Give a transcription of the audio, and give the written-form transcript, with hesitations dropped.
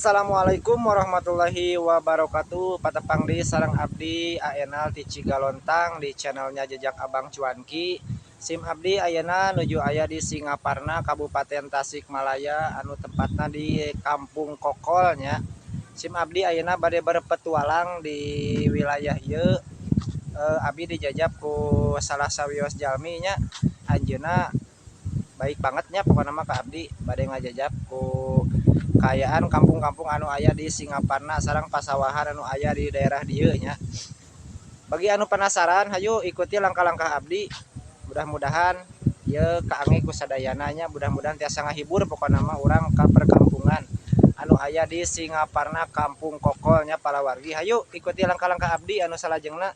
Assalamualaikum warahmatullahi wabarakatuh. Patepang deui sareng abdi Aenal ti Cigalontang di channelnya Jejak Abang Cuanki. Sim abdi ayeuna nuju aya di Singaparna, Kabupaten Tasikmalaya, anu tempatna di Kampung Kokol nya. Sim abdi ayeuna bade berpetualang di wilayah ieu. Abdi dijajab ku salah sawios jalmi nya. Anjeunna baik banget nya, pokokna mah ka abdi bade ngajajab ku kaayaan kampung-kampung anu aya di Singaparna sareng pasawahan anu aya di daerah dieu nya. Bagi anu penasaran, hayu ikuti langkah-langkah abdi. Mudah-mudahan ieu kaangge ku sadayana nya, mudah-mudahan tiasa ngahibur. Pokokna mah urang ka perkampungan anu aya di Singaparna, Kampung Kokol nya, palawargi. Hayu ikuti langkah-langkah abdi anu salajengna.